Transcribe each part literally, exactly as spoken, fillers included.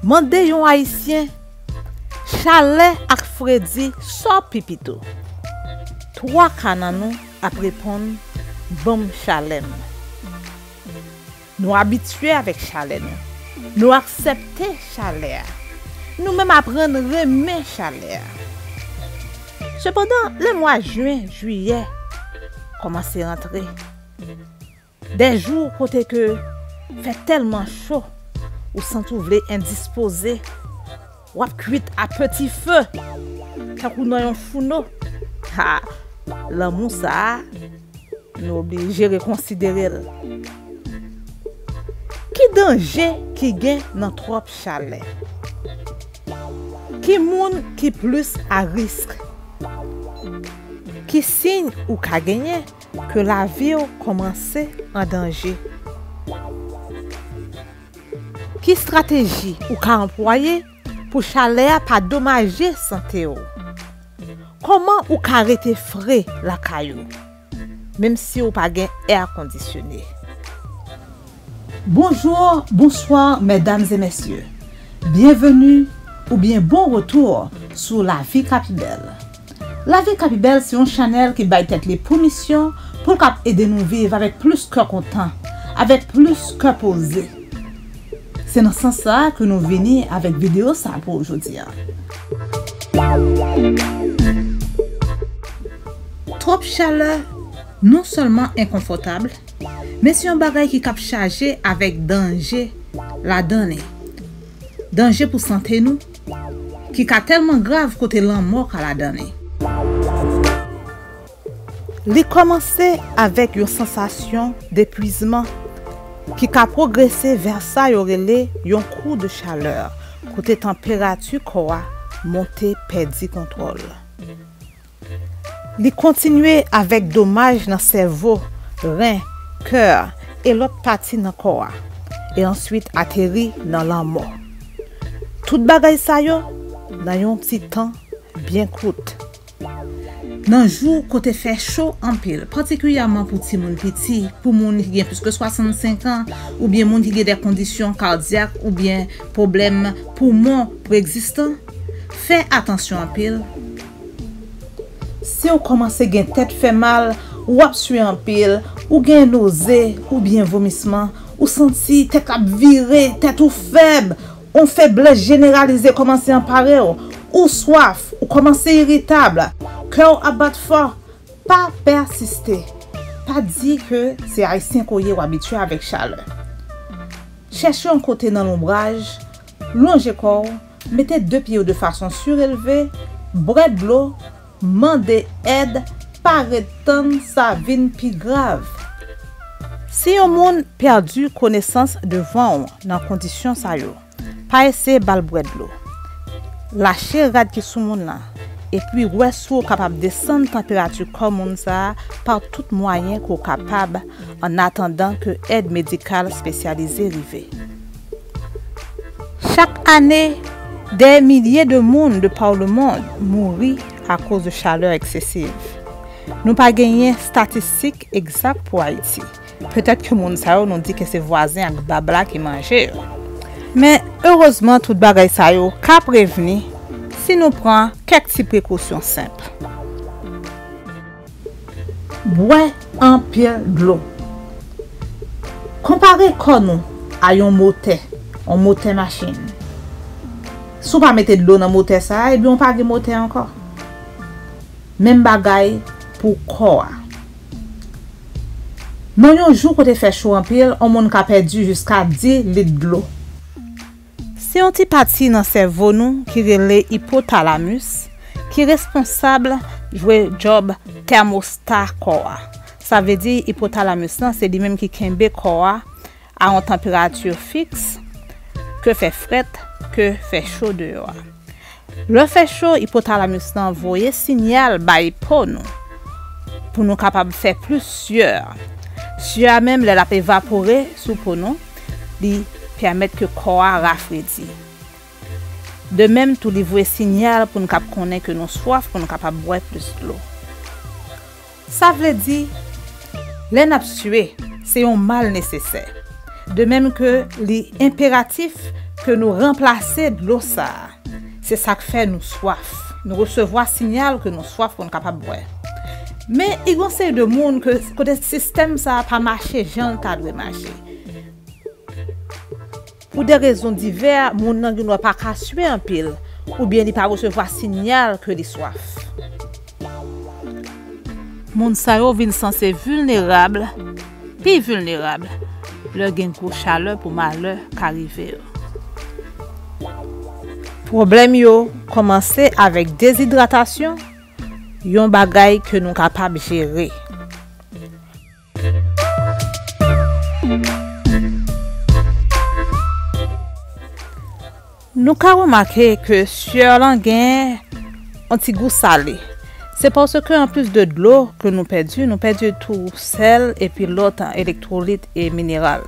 Mande yon Ayisyen, chalè ak fredi, sa w pi pito? Twa ka nan nou ap reponn, ban m chalè m. Nou abitye avèk chalè nou. Nou aksepte chalè a. Nou menm aprann renmen chalè a. Sepandan, lè mwa jen, jiyè kòmanse rantre, de jou kote ke fè tèlman cho, ou santi w vle endispoze, w ap kwit a peti fe, tankou nan yon founo. Ha! Lanmou sa a, nou oblije rekonsidere l. Ki danje ki gen nan twòp chalè? Ki moun ki plis a risk? Ki siy ou ka genyen ke lavi w kòmanse an danje? Ki estrateji ou ka anplwaye pou chalè a pa domaje sante w? Kòman ou ka rete fre lakay ou, menm si ou pa gen èkondisyone? Bonjou, bonswa, medam e mesye. Byenveni oubyen bon retou sou Lavi Ka Pi Bèl. Lavi Ka Pi Bèl se yon chanèl ki bay tèt li pou misyon pou l kab ede nou viv avèk plis kè kontan, avèk plis kè poze. Se nan sans sa a ke nou vini avèk videyo sa a pou ou jodi a. Twòp chalè non sèlman enkonfòtab, men se yon bagay ki kab chaje avèk danje ladan li. Danje pou sante nou, ki ka tèlman grav kote lanmò ka ladan li. Li kòmanse avèk yon sansasyon depwizman ki ka pwogrese vè sa yo rele yon kou de chalè, kote tanperati kò a monte, pèdi kontwòl. Li kontinye avèk domaj nan sèvo, ren, kè e lòt pati nan kò a, e answit ateri nan lanmò. Tout bagay sa yo nan yon ti tan byen kout. Nan jou kote fè cho anpil, patikilyèman pou timoun piti, pou moun ki gen plis ke swasannsenk an, oubyen moun ki gen de kondisyon kadyak oubyen pwoblèm poumon preegzistan, fè atansyon anpil. Si w kòmanse gen tèt fè mal, w ap swe anpil, ou gen noze oubyen vomisman, ou santi tèt ap vire, tèt ou fèb, yon feblès jeneralize kòmanse anpare w, ou swaf, ou kòmanse iritab, kè w ap bat fò, pa pèsiste. Pa di ke se Ayisyen ke w ye, w abitye avèk chalè. Chèche yon kote nan lonbraj, lonje kò w, mete de pye w de fason sirelve, bwè dlo, mande èd, pa ret tann sa vin pi grav. Si yon moun pèdi konesans devan w nan kondisyon sa yo, pa eseye ba l bwè dlo. Lache rad ki sou moun lan, epi wè si w kapab desann tanperati kò moun sa a pa tout mwayen ke w kapab, annatandan ke èd medikal espesyalize rive. Chak ane, dè milye de moun de par le monde mouri akoz de chalè eksesiv. Nou pa genyen estatistik egzak pou Ayiti. Petèt ke moun sa yo, nou di ke se vwazen ak bab la ki manje yo. Men, erezman, tout bagay sa yo ka prevni si nou pran kèk ti prekosyon senp. Bwè anpil dlo. Konpare kò nou a yon motè, yon motè machin. Si w pa mete dlo nan motè sa a, ebyen, w pa gen motè ankò. Menm bagay pou kò a. Nan yon jou kote fè cho anpil, yon moun ka pèdi jiska dis lit dlo. Se yon ti pati nan sèvo nou ki rele ipotalamus ki responsab jwe djòb tèmosta kò a. Sa vle di ipotalamus lan se li menm ki kenbe kò a a yon tanperati fiks, ke fè frèt, ke fè cho deyò a. Lè fè cho, ipotalamus lan voye siyal bay po nou pou nou kapab fè plis syè. Syè a menm, lè l ap evapore sou po nou, li pèmèt ke kò a rafredi. De menm tou, li voye siyal pou n kab konnen ke nou swaf, pou n kapab bwè plis dlo. Sa vle di, Lè n ap sye, se yon mal nesesè. De menm ke li enperatif ke nou ranplase dlo sa a. Se sa k fè nou swaf. Nou resevwa siyal ke nou swaf pou n kapab bwè. Men, gen yon seri de moun ke, kote sistèm sa a pa mache jan l ta dwe mache. Pou de rezon divè, moun nan gendwa pa ka swe anpil, oubyen li pa resevwa siyal ke li swaf. Moun sa yo vin sanse vilnerab, pi vilnerab, lè gen gwo chalè pou malè ka rive yo. Pwoblèm yo kòmanse avèk dezidratasyon, yon bagay ke nou kapab jere. Nou ka remake ke syè lan gen yon ti gou sale. Se paske anplis de dlo ke nou pèdi, nou pèdi tou sèl epi lòt elektwolit e mineral.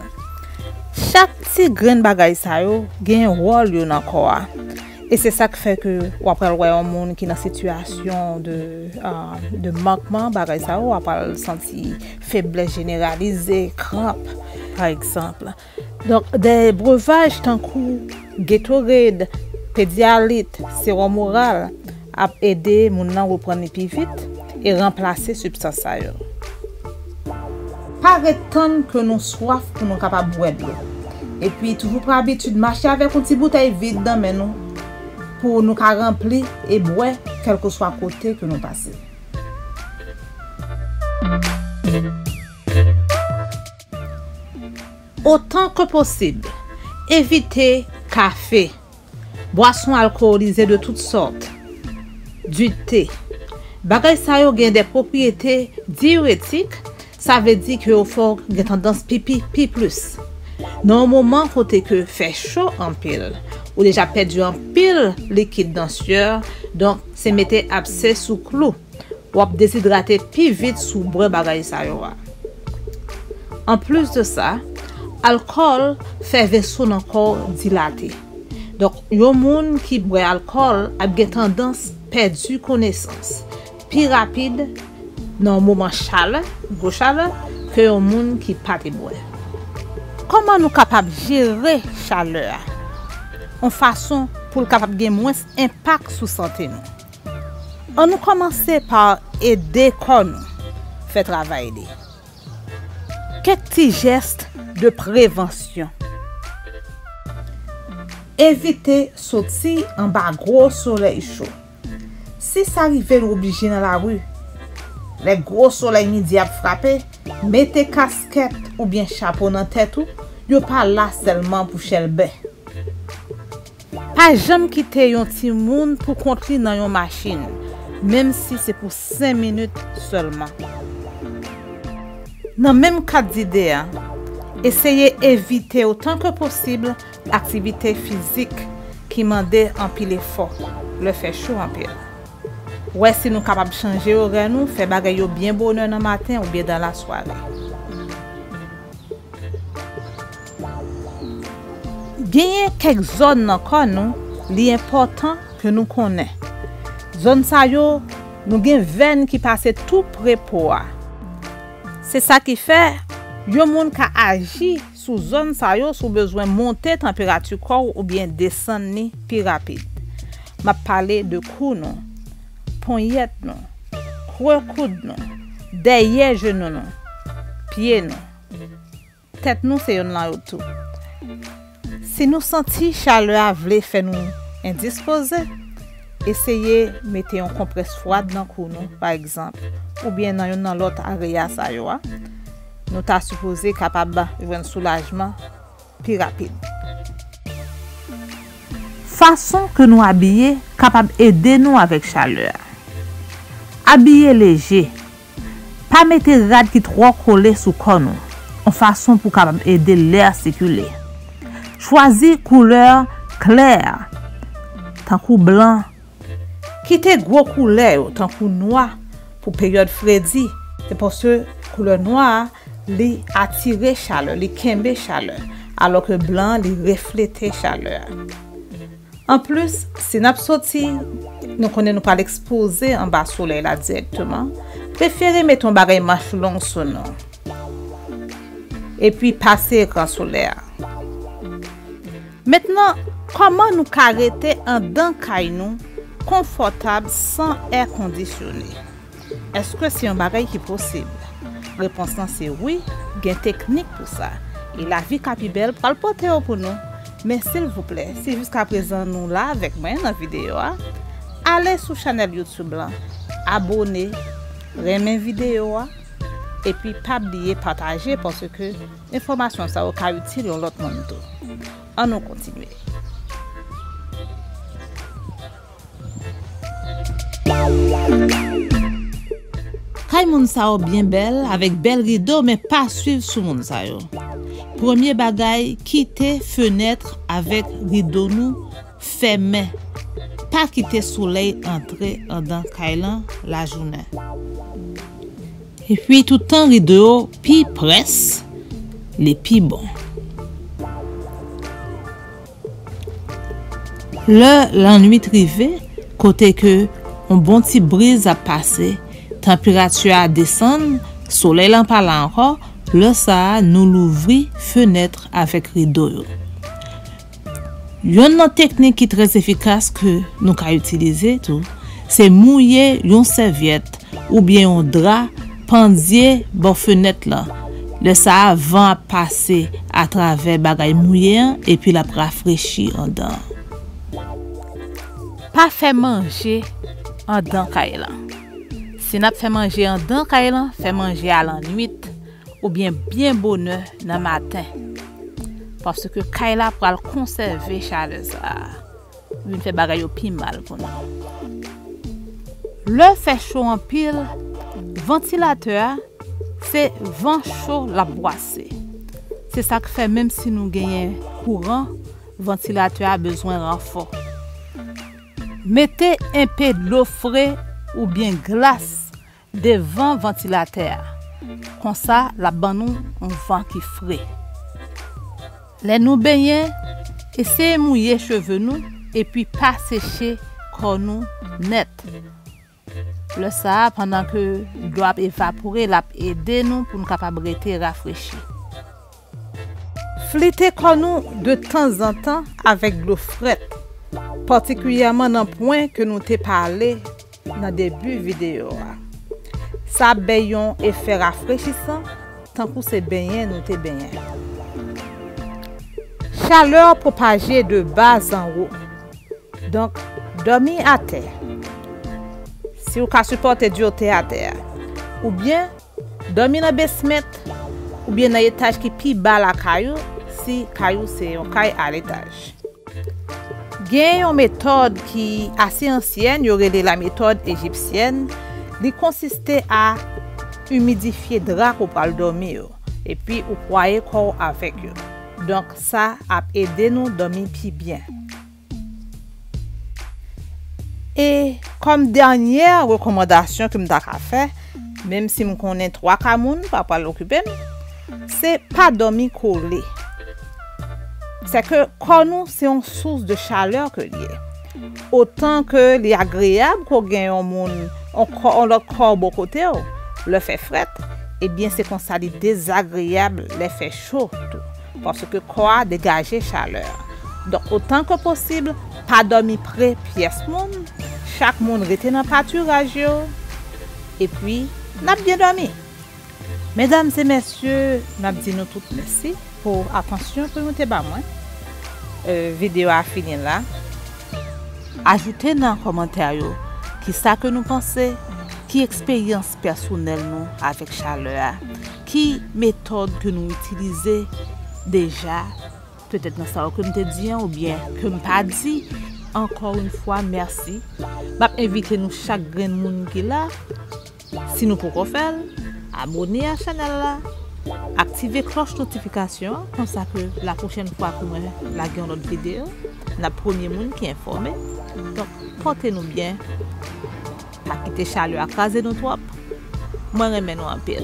Chak ti grenn bagay sa yo gen wòl yo nan kò a. E se sa k fè ke w ap pral wè yon moun ki nan sitiyasyon de, ah, de mankman, bagay sa yo, w ap pral santi feblès jeneralize, kranp, pa egzanp. Donk, de brevaj tankou Gatorade, Pedialyte, sewòm oral ap ede moun nan reprann li pi vit e ranplase sibstans sa yo. Pa ret tann ke nou swaf pou nou kapab bwè dlo. Epi, toujou pran abitid mache avèk yon ti boutèy vid nan men nou pou nou ka ranpli e bwè kèlkeswa kote ke nou pase. Otan ke posib, evite kafe, bwason alkolize de tout sòt, dite. Bagay sa yo gen de pwopriyete diiretik, sa vle di ke yo fè w gen tandans pipi pi plis. Nan yon moman kote ke fè cho anpil, ou deja pèdi anpil likid nan syè, donk se mete abse sou klou. W ap dezidrate pi vit si w bwè bagay sa yo a. Anplis de sa, alkòl fè veso nan kò w dilate. Donk, yon moun ki bwè alkòl ap gen tandans pèdi konesans pi rapid nan yon moman chalè, gwo chalè, ke yon moun ki pa te bwè. Kòman nou kapab jere chalè a yon fason pou l kapab gen mwens enpak sou sante nou? Ann nou kòmanse pa ede kò nou fè travay li. Kèk ti jès de prevansyon. Evite soti anba gwo solèy cho. Si sa rive nou oblije nan lari, lè gwo solèy midi ap frape, mete kaskèt oubyen chapo nan tèt ou, yo pa la sèlman pou chèlbè. Pa janm kite yon timoun pou kont li nan yon machin, menm si se pou senk minit sèlman. Nan menm kad ide a, eseye evite otan ke posib aktivite fizik ki mande anpil efò lè fè cho anpil. Wè si nou kapab chanje orè nou, fè bagay yo byen bonè nan maten oubyen dan lasware. Genyen kèk zòn nan kò nou, li enpòtan ke nou konnen. Zòn sa yo, nou gen venn ki pase tou pre po a. Se sa ki fè, yon moun ka aji sou zòn sa yo si w bezwen monte tanperati kò w oubyen desann li pi rapid. M ap pale de kou nou, ponyèt nou, kwen koud nou, dèyè jenou nou, pye nou. Tèt nou se yonn lan yo tou. Si nou santi chalè a vle fè nou endispoze, eseye mete yon konprès fwad nan kou nou, pa egzanp, oubyen nan yonn nan lòt areya sa yo a. Nou ta sipoze kapab jwenn soulajman pi rapid. Fason ke nou abiye kapab ede nou avèk chalè a. Abiye leje. Pa mete rad ki twò kole sou kò nou, yon fason pou kapab ede lè a sikile. Chwazi koulè klè, tankou blan. Kite gwo koulè yo, tankou nwa, pou peryòd fredi. Se paske koulè nwa a, li atire chalè, li kenbe chalè, alòske blan an, li reflete chalè a. Anplis, si n ap soti, nou konnen nou pral ekspoze anba solèy la dirèkteman, prefere mete yon bagay manch long sou nou. epi pase ekran solè a. Mentnan, kòman nou ka rete anndan kay nou konfòtab san è kondisyone? Èske se yon bagay ki posib? Repons lan se wi, gen teknik pou sa. E Lavi Ka Pi Bèl pral pote yo pou nou. Men silvouplè, si jiskaprezan nou la avèk mwen nan videyo a, ale sou chanèl YouTube lan, abone, renmen videyo a, epi pa bliye pataje paske enfòmasyon sa yo ka itil yon lòt moun tou. Ann nou kontinye. Kay moun sa yo byen bèl, avèk bèl rido, men pa swiv sou moun sa yo. Premye bagay, kite fenèt avèk rido nou fèmen. Pa kite solèy antre anndan kay lan lajounen. Epi, toutan rido yo pi près, li pi bon. Lè lannwit rive, kote ke yon bon ti briz ap pase, tanperati a desann, solèy lan pa la ankò, lè sa a, nou louvri fenèt avèk rido yo. Yonn nan teknik ki trè efikas ke nou ka itilize tou, se mouye yon sèvyèt oubyen yon dra pandye bò fenèt lan. Lè sa a, van ap pase atravè bagay mouye an epi l ap rafrechi anndan an. Pa fè manje anndan kay lan. Si n ap fè manje anndan kay lan, fè manje a lannwit oubyen byen bonè nan maten. Paske kay la pral konsève chalè sa a. Vin fè bagay yo pi mal pou nou. Lè fè cho anpil, vantilatè a, se van cho l ap bwase. Se sa k fè menm si nou genyen kouran, vantilatè a bezwen ranfò. Mete enpe dlo fre oubyen glas devan vantilatè a. Konsa, l ap ban nou yon van ki fre. Lè nou benyen, eseye mouye cheve nou epi pa seche kò nou nèt. Lè sa a, pandan ke dlo ap evapore, l ap ede nou pou n kapab rete rafrechi. Flite kò nou de tanzantan avèk dlo frèt, patikilyèman nan pwen ke nou te pale nan debi videyo a. Sa ap bay yon efè rafrechisan, tankou se benyen nou te benyen. Chalè pwopaje de ba anwo. Donk, dòmi atè, si w ka sipòte diyote atè a, oubyen dòmi nan basement, oubyen nan etaj ki pi ba lakay ou, si kay ou se yon kay a letaj. Gen yon metòd ki ase ansyèn, yo rele la metòd ejipsyèn. Li konsiste a imidifye dra ke w pral dòmi yo, epi ou pwaye kò w avèk yo. Donk, sa ap ede nou dòmi pi byen. E kòm dènyè rekòmandasyon ke m ta ka fè, menm si m konnen twa ka moun pa pral okipe m, se pa dòmi kole. Sèke kò nou se yon sous de chalè ke l ye. Otan ke li agreyab ke w gen yon moun, yon kò, yon lòt kò bò kote w, lè fè frèt, ebyen se konsa li dezagreyab lè fè cho tou. Paske kò a degaje chalè a. Donk, otan ke posib, pa dòmi pre pyès moun. Chak moun rete nan patiraj yo. Epi, n ap byen dòmi. Medam e mesye, m ap di nou tout mèsi pou atansyon ke nou te ba mwen. E, videyo a fini la. Ajoute nan kòmantè yo kisa ke nou panse, ki eksperyans pèsonèl nou avèk chalè a, ki metòd ke nou itilize deja, petèt nan sa yo ke m te di an oubyen ke m pa di. Ankò yon fwa, mèsi. M ap envite nou chak grenn moun ki la, si nou poko fè l, abone a chanèl la, aktive klòch notifikasyon an, konsa ke la pwochèn fwa ke mwen lage yon lòt videyo, n ap premye moun ki enfòme. Donk, pote nou byen. Pa kite chalè a kraze nou twòp. Mwen renmen nou anpil.